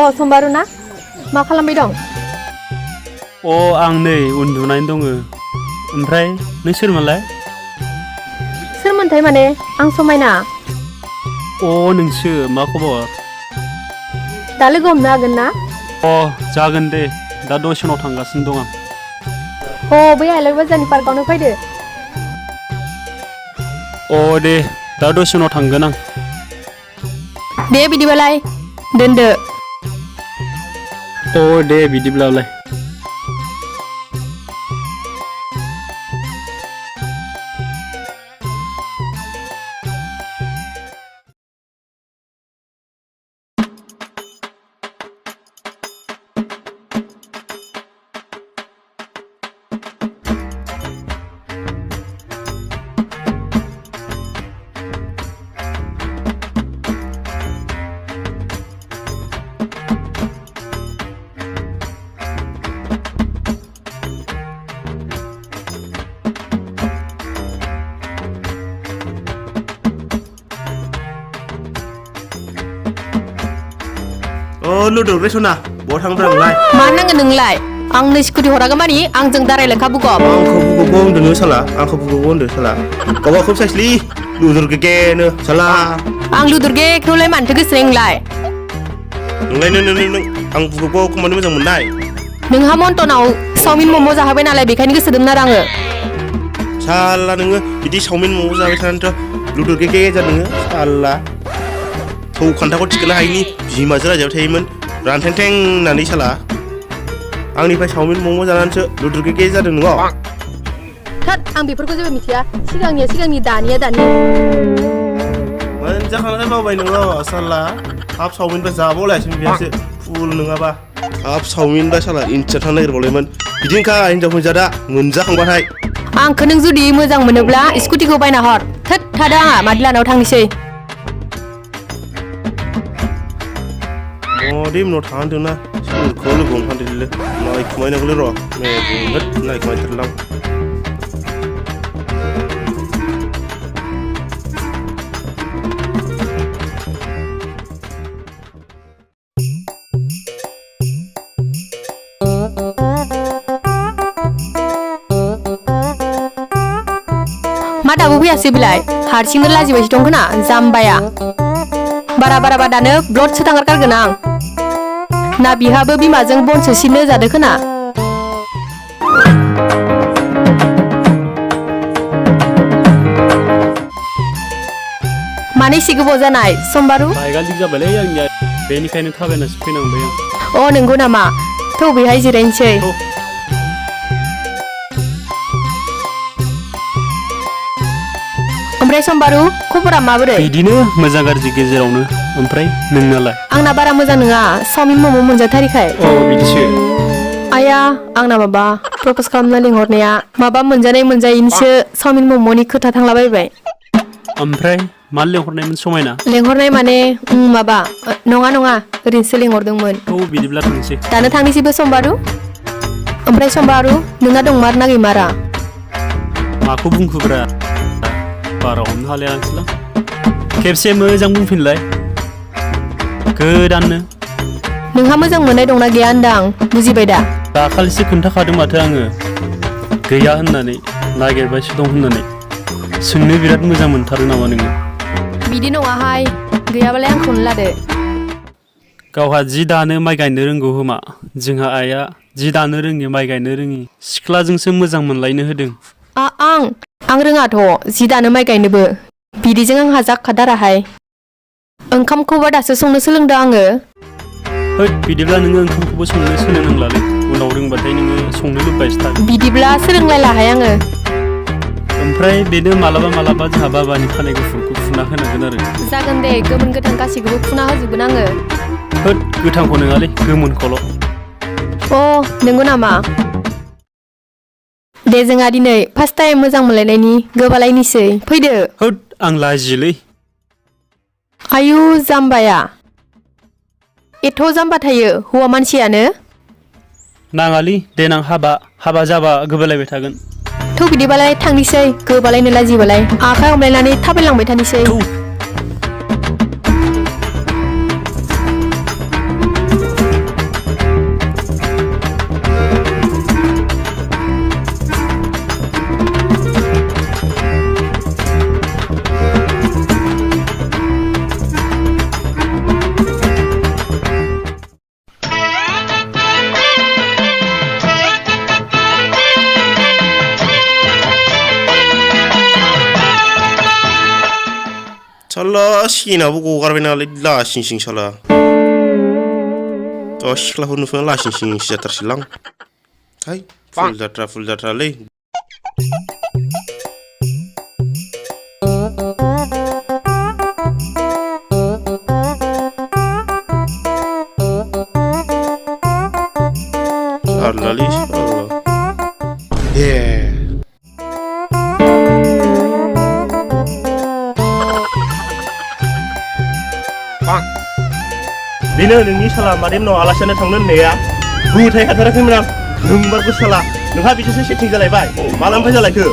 अ समबारू ना मा खालामबाय दं? अ आं नै उन्दुनानै दङ। ओमफ्राय नों सोरमोनलाय? सोरमोनथाय माने आं समायना। अ नोंसो मा खबर? दा लोगो हमनो हागोन ना? अ जागोन दे दा दसे उनाव थांगासिनो दं आं। अ बै हाइलार बाजारनि पार्कआवनो फैदो। अ दे दा दसे उनाव थांगोन आं। दे बिदिबालाय दोनदो। अ दे बिदिब्लालाय। लुदो रेसना बहा थांदों नोंलाय? मा नांगौ नोंलाय? आंनो स्कुटि हरागौ मानि आंजों दारायलाय खाबु गब। आंखौ बुगो होनदों साला आंखौ बुगो होनदों साला गावबा खोब साइसलि लुदुर गेगेनो साला आं लुदुर गेखौलाय मानोथो गोसो नोंलाय? नोंलाय आं बुगोखौ खमानो मोजां मोननाय। नोंहा मन्टनाव चावमिन मम' जाहोबाय नालाय बेखायनो गोसो दंमोन आरो आङो। साला नोङो बिदि चावमिन मम' जाबाय थानानैथ' लुदुर गेगे जादों नोङो साला थौ खान्थाखौ थिखोनो हायिनि बिमाजों रायजाबाय थायोमोन रानथें थें होननानै साला आंनिफ्राय चावमिन मम' जानानैसो लुदुर गेगे जादों नोङो। थोद आं बेफोरखौ जेबो मिथिया सिगांनिया सिगांनि दानिया दानि। मानो जाखांनाय बावबाय नोङो साला हाफ चावमिन बा जाबावलायासै बेयावसो फुल नङाबा हाफ चावमिन बा साला इन्थिया थांनो नागिरबावलायमोन बिदिनोखा हिनजावफोर जादा मोनजाखांबाथाय। आंखौ नों जुदि मोजां मोनोब्ला स्कुटिखौ बायना हर। थोद थादो आंहा मादै लानाव थांनोसै। मदे उनाव थांदोंना सोरखौ लोगो हमफान्दोलै नायखुमायनांगौलै र' मेगन नायखुमायथारलां। मा दाबो फैयासै बिलाय हारसिंनो लाजिबायसो दं खोना जाम्बाया। बारा बादानो ब्लडसो थांगारगारगोन आं। ना बिहाबो बिमाजों बनसो सिनो जादो खोना। मानो एसे गोबाव जानाय समबारू? बाइकआ लिक जाबायलै आंनिया बेनिखायनो थाबायनासो फैनांबाय आं। अ नंगौ नामा? थौ बेहाय जिरायनोसै। ओमफ्राय समबारू खबरा माबोरै? बिदिनो मोजां गाज्रि गेजेरावनो। ओमफ्राय नोंनालाय? आंना बारा मोजां नङा चावमिन मम' मोनजाथारिखाय। अ बिदिसो। आया आंना माबा प्रप'ज खालामना लिंहरनाया माबा मोनजानाय मोनजायैनिसो चावमिन मम'नि खोथा थांलाबायबाय। ओमफ्राय मानो लेंहरनायमोन समायना? लेंहरनाय माने माबा नङा ओरैनोसो लेंहरदोंमोन। औ बिदिब्ला थांसै। दानो थांनोसैबो समबारू। ओमफ्राय समबारू नोंना दंमार ना गैमारा? माखौ बुंखोब्रा बारा हमनो हालाया नोंसोरलां। खेबसे मोजां बुंफिनलाय गोदाननो। नोंहा मोजां मोननाय दंना गैया होनदां बुजिबाय दा? दाखालिसो खोन्थाखादों माथो आङो गैया होननानै नागिरबायसो दं होननानै। सोंनो बिराद मोजां मोनथारो नामा नोङो? बिदि नङाहाय गैयाबालाय आंखौनो लादो। गावहा जि दानो माइ गायनो रोंगौ खोमा जोंहा आइया जि दानो रोङि माइ गायनो रोङि सिख्लाजोंसो मोजां मोनलायनो होदों। आं रोङाथ' जि दानो माइ गायनोबो बिदिजों आंहा जाखादाराहाय। ओंखामखौबा दासो संनो सोलोंदों आङो। होद बिदिब्ला नोङो ओंखामखौबो संनो सोलोंनांलालै उनाव रोंबाथाय नोङो संनो लुबैबायसो थागोन। बिदिब्ला सोलोंलायलाहाय आङो। ओमफ्राय बेनो मालाबा जोंहा बाबानि खानाय गुफुरखौ फुना होनांगोन आरो। जागोन दे गोमोन गोथां गासैखौबो फुना होजोबगोन आङो। होद गोथांखौ नङालै गोमोनखौल'। अ नंगौ नामा? दे जोंहा दिनै फार्स्ट टाइम मोजां मोनलायनायनि गोबालायनिसै फैदो। होद आं लाजियोलै। आयु जाम्बाया एथ' जाम्बा थायो हौवा मानसियानो। नाङालै देनां हाबा जाबा गोबालायबाय थागोन। थौ बिदिबालाय थांनोसै गोबालायनो लाजिबालाय आखाइ हमलायनानै थाबायलांबाय थानोसै। साला सिनाबो गगारबाय नालाय लासिं सिं साला थ' सिख्लाखौ नुफैना लासिं सिं जाथारसैलां हाय फुल जाथ्रालै सालालै साला बेनो नोंनि साला मादैमोनाव आलासियानो थांनो होननाया बुथाय खाथाराखैमोन आं नोंबारबो साला नोंहा बिदिसो सेटिं जालायबाय मालानिफ्राय जालायखो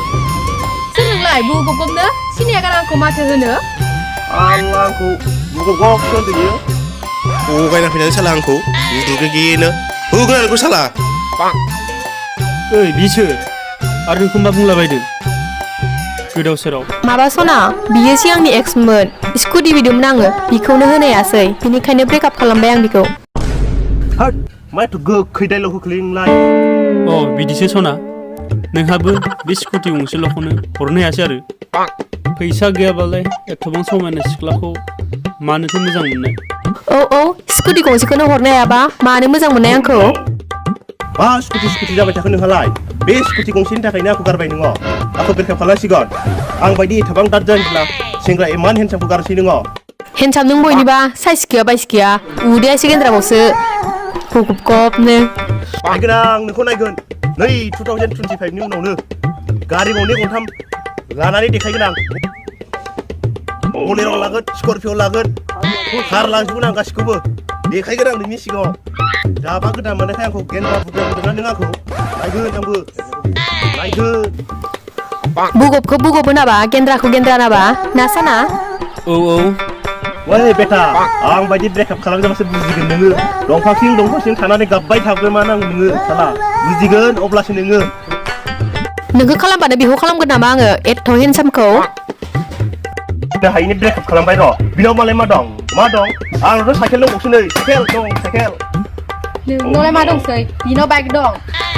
सोर नोंलाय बुगबगबनो सिनाया गार आंखौ माथो होनो आंखौ बुगबगब होनदोयो थगायना फैनानै साला आंखौ दुगेगेनो होगोन आंखौ साला ओइ बिसो आरो नोंखौ मा बुंलाबायदों गोदाव सोराव माबा सना बियो सिगांनि एक्समोन स्कुटि बिदोंमोन आङो बिखौनो होनायासै बिनिखायनो ब्रेकआप खालामबाय आं बिखौ हाट मा एथ' गोखै डायलग होखोलिंलाय अ बिदिसो सना नोंहाबो बे स्कुटि गंसेल'खौनो हरनो हायासै आरो फैसा गैयाबालाय एथ'बां समायना सिख्लाखौ मानोथो मोजां मोननाय औ स्कुटि गंसेखौनो हरनो हायाबा मानो मोजां मोननाय आंखौ मा स्कुटि जाबाय थाखो नोंहालाय बे स्कुटि गंसेनि थाखायनो आंखौ गारबाय नोङो आंखौ ब्रेकआप खालामसिगोन आं बायदि एथबां दाद जायोब्ला सेंग्रा इमान हेन्डसामखौ गारसै नोङो हेन्डसाम नों बयनिबा साइज गैया बाइस गैया उदैया एसे गेन्द्राबावसो गबगबनो नायगोन आं नोंखौ नायगोन नै 2025 नि उनावनो गारि गंनै गंथाम लानानै देखायगोन आं बलेर' लागोन स्करपिय' लागोन कार लांजोबगोन आं गासिखौबो देखायगोन आं नोंनि सिगाङाव जाबा गोदान मोननायखाय आंखौ गेन्द्रा बुद्रा बुदोंना नों आंखौ नायगोन आंबो नायगोन बुगबखौ बुगब होनाबा गेन्द्राखौ गेन्द्रा नाबा ना साना औ ओइ बेटा आं बायदि ब्रेकआप खालामजाबासो बुजिगोन नोङो दंफां थानानै गाबबाय थागोन आं नोङो साला बुजिगोन अब्लासो नोंखौ खालामबानो बेखौ खालामगोन नामा आङो एथ' हेन्डसामखौ हायैनि ब्रेकआप खालामबाय र' बिनाव मालाय मा दं आंनावथ' साइकेल दंबावसो नै साइकेल नोंनावलाय मा दंसै बिनाव बाइक दं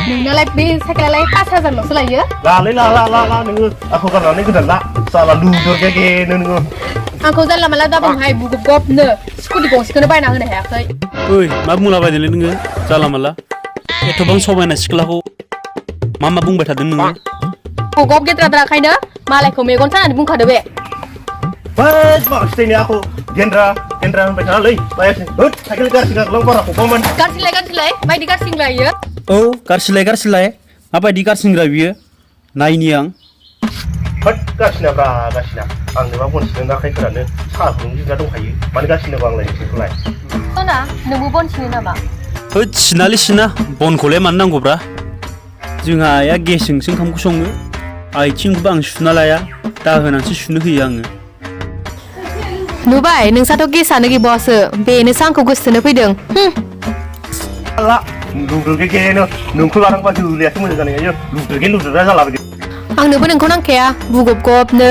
नोंनालाय बे साइकेलालाय 5,000ल'सो लायो लालै ला नोङो आंखौ गारनानै गोदान ला साला लुदर गेगेनो नोङो आंखौ जानला माला दाबुंहाय बुगबगबनो स्कुटि गंसेखौनो बायना होनो हायाखै ओइ मा बुंलाबायदोंलै नोङो जाला माला एथ'बां समायना सिख्लाखौ मा बुंबाय थादों नोङो बुगब गेद्राद्राखायनो मालायखौ मेगन सानानै बुंखादो बे बस माखिथायनो आंखौ गेन्द्रा होनबाय थानालै बायासै होद साइकेल गारसि गारलां बारा खबामोन गारसिलाय बायदि गारसिंलायो औ गारसिलाय माबायदि गारसिंग्रा बियो नायनि आं होद गारसिनाब्रा आंनोबा बनसिनो नाखायफोरानो साहा फुदुंजोबना दंखायो मानो गारसिनांगौ आंलाय नोंसोरखौलाय सना नोंबो बन सिनो नामा होद सिना बनखौलाय मानो नांगौब्रा जोंहा आइया गेसजोंसो ओंखामखौ सङो आथिंखौबो आं सुना लाया दाहोनानैसो सुनो होयो आङो नुबाय नोंसाथ' गेसानो गैबावासो बेनोसो आंखौ गोसोथोनो फैदों लुदुरगेगेनो नोंखौ लानांबा जोलैयासो मोजां जानाय लुदुरग्रा जालाबायदों आंनोबो नोंखौ नांखाया बुगबगबनो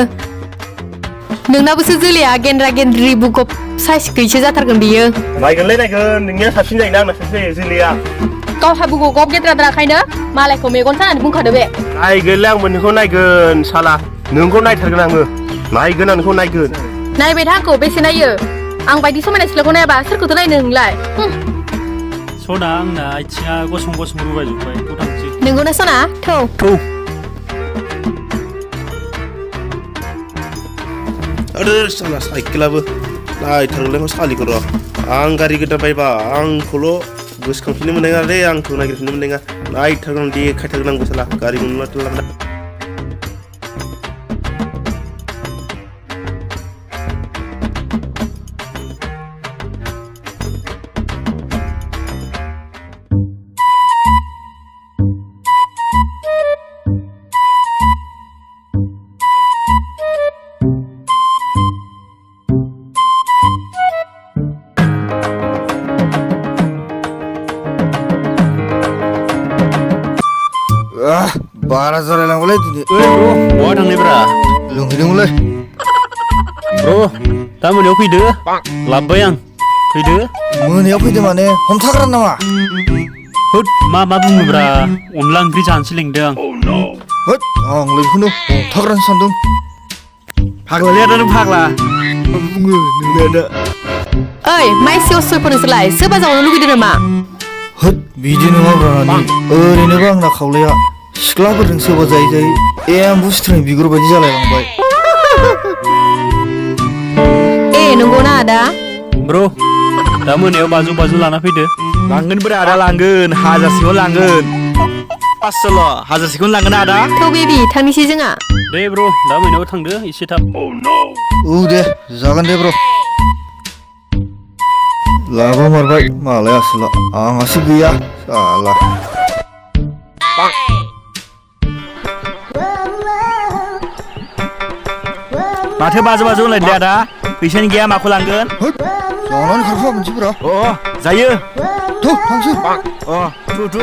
नोंनाबोसो जोलैया गेन्द्रा गेन्द्रि बुगब साइज गैसो जाथारगोन बियो नायगोन नोंनिया साबसिन जायोना आंना साबसिन जायो जोलैया गावहा बुगबगब गेद्राद्राखायनो मालायखौ मेगन सानानै बुंखादो बे नायगोनलै आंबो नोंखौ नायगोन साला नोंखौ नायथारगोन आङो नायगोन आं नोंखौ नायगोन नायबाय था आंखौ बेसे नायो आं बायदि समायना सिख्लाखौ नायाबा सोरखौथो नायनो नोंलाय सना आंना आथिङा गसं रुबायजोब्बाय थांसै नोंगौना सना थौ आरो साला साइकेलाबो नायथारगोनलै सालिखौ र' आं गारि गोदान बायबा आंखौल' गोसोखांफिननो मोननाय नङालै आंखौ नागिरफिननो मोननाय नङा नायथारगोन देखायथारगोन आंबो साला गारि मोनला बारा जालायलांबायलै दिनै ओइ ब्र बहा थांनायब्रा लोंहैदोंमोनलै ब्र दा मोनायाव फैदो लाबबाय आं फैदो मोनायाव फैदो माने हमथाग्रा नामा होद मा बुङोब्रा अनला ओंख्रि जानोसो लिंदों आं होद आंलाय बेखौनो हमथाग्रासो सानदों फाग्लालै आदा नों फाग्ला बुङो नोंलाय दा ओइ माइसि असयफोर नोंसोरलाय सोरबा जावनो लुगैदों नामा होद बिदि नङाब्रा नानि ओरैनोबा आंना खावलाया सिख्लाफोरजों सोरबा जायै जायै एम बुस्थुनि बिगुर बायदि जालायलांबाय ए नंगौना आदा ब्र दा मोनायाव बाजौ लाना फैदो लांगोन ब्रा आदा लांगोन हाजारसेखौ लांगोन 500ल हाजारसेखौनो लांगोन आदा थौ बेबि थांनोसै जोंहा दे ब्र दा मोनायाव थांदो एसे थाब औ दे जागोन दे ब्र लाबा मारबाय मालाय आसोला आंहासो गैया साला माथो बाजौ होनलायदो आदा फैसानि गैया माखौ लांगोन जानानै खारफा मोनसेब्रा जायो थौ थांसै थु